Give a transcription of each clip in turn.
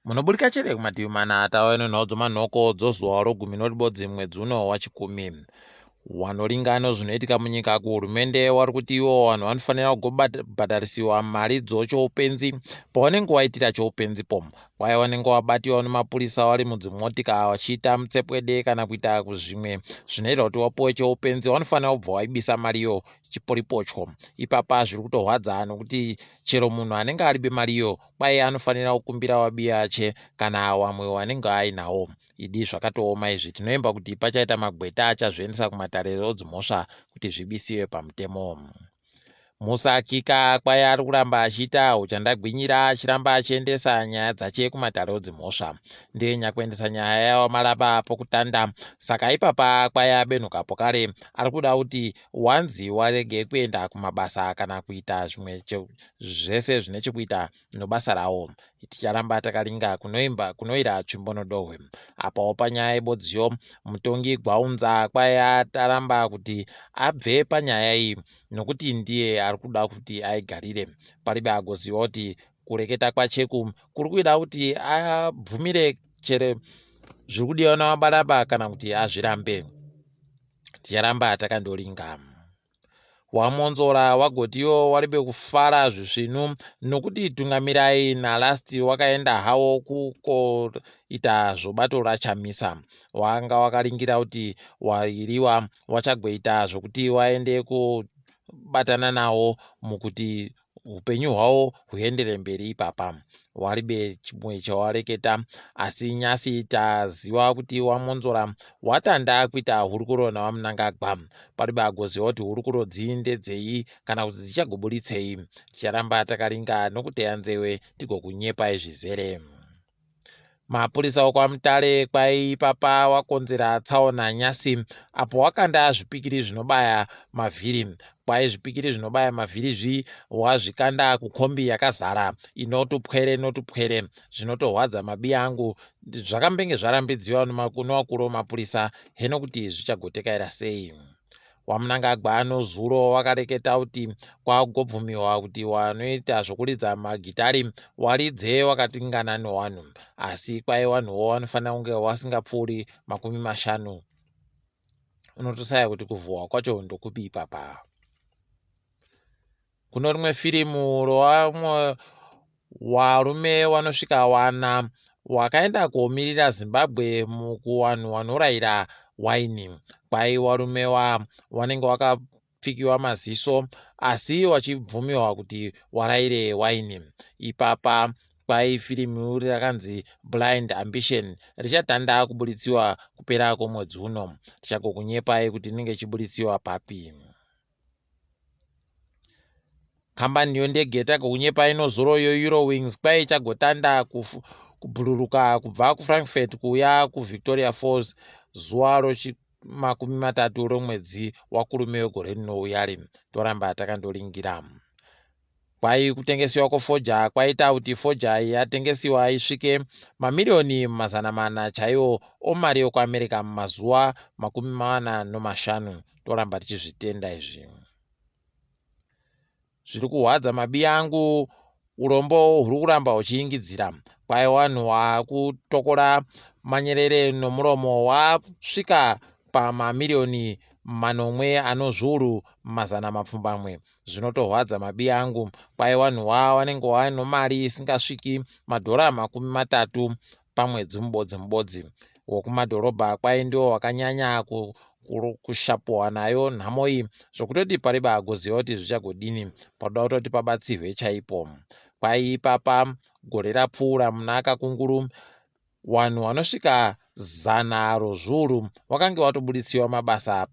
Munoburika chere kumativi mana tava nenhau dzomanhoko dzozuva rogumi noribodzi mwedzi uno waChikumi. Wanoringa nozvinoitika munyika kuhurumende wari kuti iwo vanhu vanofanira kugobhadharisiwa mari dzochoupenzi pawanenge waitira choupenzipo. Kwai wanenge wabatiwa nemapurisa wari mudzimotika wachiita mutsepwede kana kuita zvimwe zvinoita kuti wapuwe choupenzi wanofanira kubva waibisa mariyo chiporipochwo. Ipapa zviri kutohwadza nokuti chero munhu anenge aribe mariyo kwai anofanira kukumbira wabiyache kana wamwe wanenge ainawo. Idi zvakatooma izvi. Tinoimba kuti pachaita magweta achazviendesa kumatare odzimhosva kuti zvibisiwe pamutemo. Musakika kwai ari kuramba achiita huchandagwinyira achiramba achiendesa nyaya dzache kumatare odzimhosva. Ndiye nyakuendesa nyaya yawamalaba pokutanda. Saka ipapa kwai abenhuka pokare ari kuda kuti wanzi warege kuenda kumabasa kana kuita zvimwe zvese zvine chekuita nobasa rawo. Ticharamba takaringa kunoimba kunoira tsvimbo nodohwe. Apawo panyaya yebodziyo mutongi Gwaunza kwai ataramba kuti abve panyaya iyi nokuti ndiye ari kuda kuti aigarire. Paribe agoziva kuti kureketa kwaCheku kuri kuida kuti abvumire chere zviri kudiwa naVaMbalaba kana kuti azvirambe. Ticharamba takandoringa. WaMwonzora wagotiwo waribe kufara zvisvinu nokuti Tungamirai naLast wakaenda hawo kukoita zvobato raChamisa. Wanga wakaringira kuti wairiwa wachagoita zvokuti waende kubatana nawo mukuti hupenyu hwawo huendere mberi ipapa. Waribe chimwe chawareketa asi nyasi taziwa kuti waMwonzora watanda kuita hurukuro naVaMnangagwa. Paribe agoziwa kuti hurukuro dzi ndedzei kana kuti dzichagoburitsei. Ticharamba takaringa nokuteya nzewe tigokunyepai zvizere. Mapurisa okwaMutare kwai ipapa wakonzera tsaona nyasi apo wakanda zvipikiri zvinobaya mavhiri. Kwai zvipikiri zvinobaya mavhiri zvi wazvikanda kukombi yakazara inotupwere notupwere zvinotohwadza mabiya angu zvakambenge zvarambidziwa nevakuru vemapurisa heno kuti zvichagotekaira sei. WaMnangagwa nozuro wakareketa kuti kwagobvumiwa kuti wanoita zvokuridza magitari waridze wakatingana nowanhu asi kwai wanhuwo wanofanira kunge wasingapfuuri 50. Unotosaya kuti kuvhuwa kwacho ndokupi ipapa. Kuno rimwe firimu rowamwe warume wanosvika wana wakaenda komirira Zimbabwe mukuwanhu wanoraira waini. Kwai warume wa wanenge wakapfikiwa maziso asi wachibvumiwa kuti waraire waini. Ipapa kwai firimu iri rakanzi Blind Ambition richatanda kuburitsiwa kupera kwomwedzi uno. Tichagokunyepai kuti rinenge ichiburitsiwa papi. Kambani yondege tagokunyepa inozoro yeEurowings kwai ichagotanda kubhururuka kubva kuFrankfurt kuuya kuVictoria Falls zuva rochimakumi matatu romwedzi waKurume wegore rinouya ri. Toramba takandoringira. Kwai kutengesiwa kwofoja kwaita kuti foja yatengesiwa isvike mamiriyoni 400 chaiwo omari yokuAmerica mumazuva 45. Toramba tichizvitenda izvi. Zviri kuhwadza mabiya angu urombo huri kuramba huchiingidzira. Kwai wanhu waakutokora manyerere nomuromo wasvika pamamiriyoni 7 ano zviuru 700. Zvinotohwadza mabiya angu. Kwai wanhu wa wanenge wanomari isingasviki madhora 30 pamwedzi mubodzi mubodzi. Wokumadhorobha kwai ndiwo wakanyanya kushapuwa nayo nhamo iyi zvokutoti pariba agoziva kuti zvichagodini panoda kutoti pabatsirwe chaipo. Kwai ipapa gore rapfuura muna Kakunguru wanhu wanosvika 100 rozviuru wakange watoburitsiwa mabasa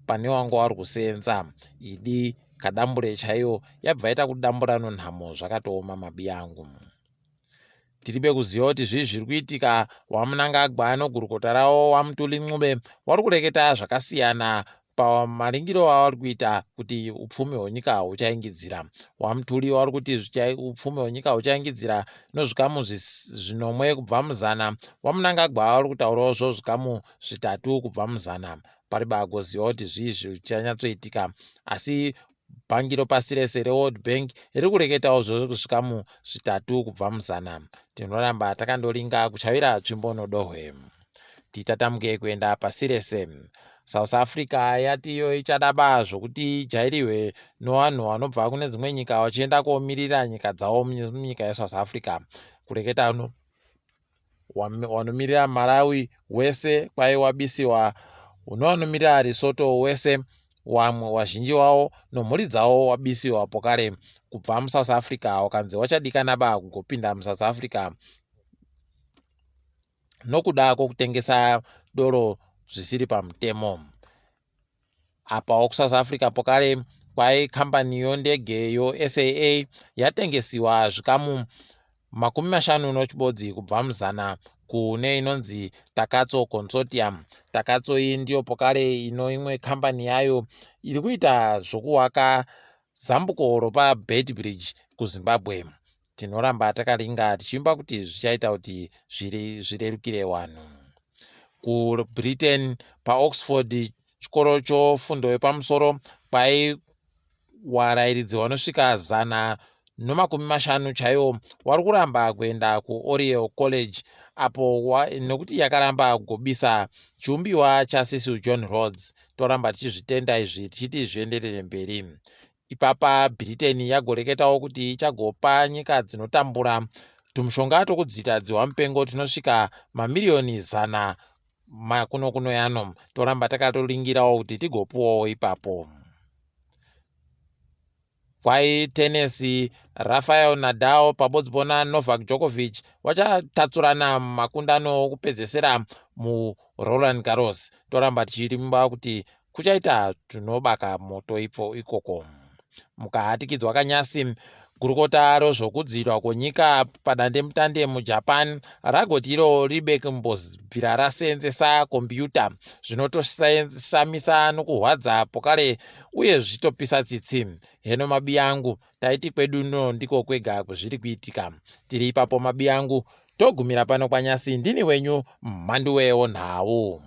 pane wanga wari kuseenza. Idi kadambure chaiyo yabva yaita kudambura nonhamo zvakatooma mabiya angu. Tiribe kuziva kuti zvii zviri kuitika. WaMnangagwa nogurukota ravo waMtuli Ncube wari kureketa zvakasiyana pamaringiro avari kuita kuti upfumi hwenyika huchaingidzira. WaMtuli wari kuti upfumi hwenyika huchaingidzira nozvikamu 7 kubva muzana. WaMnangagwa vari kutaurawo zvozvikamu 3 kubva muzana. Paribe agoziva kuti zvii zvichanyatsoitika asi Bhangi ropasi rese reWorld Bank riri kureketawo zvikamu 3 kubva muzana. Tinoramba takandoringa kuchavira tsvimbo nodohwe. Titatamuke kuenda pasi rese. South Africa yati iyo ichadaba zvokuti ijairiwe novanhu vanobva kune dzimwe nyika vachienda komirira nyika dzavo munyika yeSouth Africa. Kureketa no wanomirira Malawi wese kwai wabisiwa, nevanomirira Lesotho wese wamwe wazhinji wavo nomhuri dzavo wabisiwa pokare kubva muSouth Africa, wakanzi wachadikana ba kugopinda muSouth Africa nokuda kwokutengesa doro zvisiri pamutemo. Apawo kuSouth Africa pokare kwai kambani yondege yoSAA yatengesiwa zvikamu 51 kubva muzana kune inonzi Takatso Consortium. Takatso iyi ndiyo pokare ino imwe kambani yayo iri kuita zvokuwaka zambuko ropaBeitbridge kuZimbabwe. Tinoramba takaringa tichiimba kuti zvichaita kuti zvirerukire vanhu. KuBritain paOxford chikoro chofundo yepamusoro kwai warairidzi vanosvika 150 chaiwo wari kuramba kuenda kuOriel College apo nekuti yakaramba kugobisa chiumbiwa chaCecil John Rhodes. Toramba tichizvitenda izvi tichiti zvienderere mberi. Ipapa Britain yagoreketawo kuti ichagopa nyika dzinotambura tumushonga tokudziita dzihwa mupengo tinosvika mamiriyoni 100 makuno kuno yano. Toramba takatoringirawo kuti tigopuwawo ipapo. Kwai tenesi Rafael Nadal pabodzi pona Novak Djokovic vachatatsurana mumakundano okupedzesera muRoland Garros. Toramba tichirimba kuti kuchaita tunobaka moto ipfo ikoko. Mukahatikidzwa kanyasi, gurukota rozvokudzivirwa kwenyika padandemutande muJapan ragoti iro ribe kumbobvira raseenzesa kombiyuta, zvinotoshamisa nokuhwadza pokare uye zvichitopisa tsitsi. Heno mabi angu, taiti kwedu no ndiko kwega kwezviri kuitika. Tiri ipapo mabi angu, togumira pano kwanyasi. Ndini wenyu Mhanduwe wonhau.